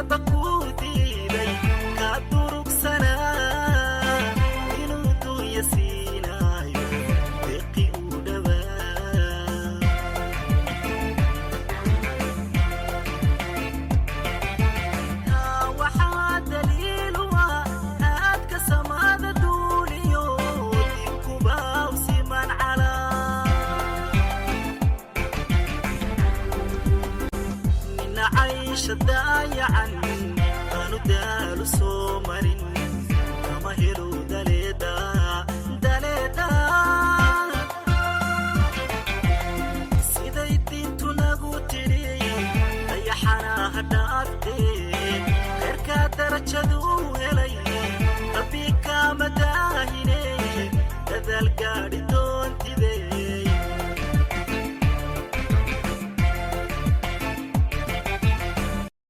Eebba kuu diiday kaa durugsanaa inuu duunya siinaayo deeqi uu dhawaa. Taa waxaa daliil u ah aadka samaada duuliyo dinkuba u siman calaa. Nina caysha daayacan aanu daalu soo marin kama helo daleeda daleeda. Siday diintu nagu tidhi dayaxana ha dhaaftee, khayrkaa darajaduu helay Rabbi kaama daahine, dadaal gaadhi.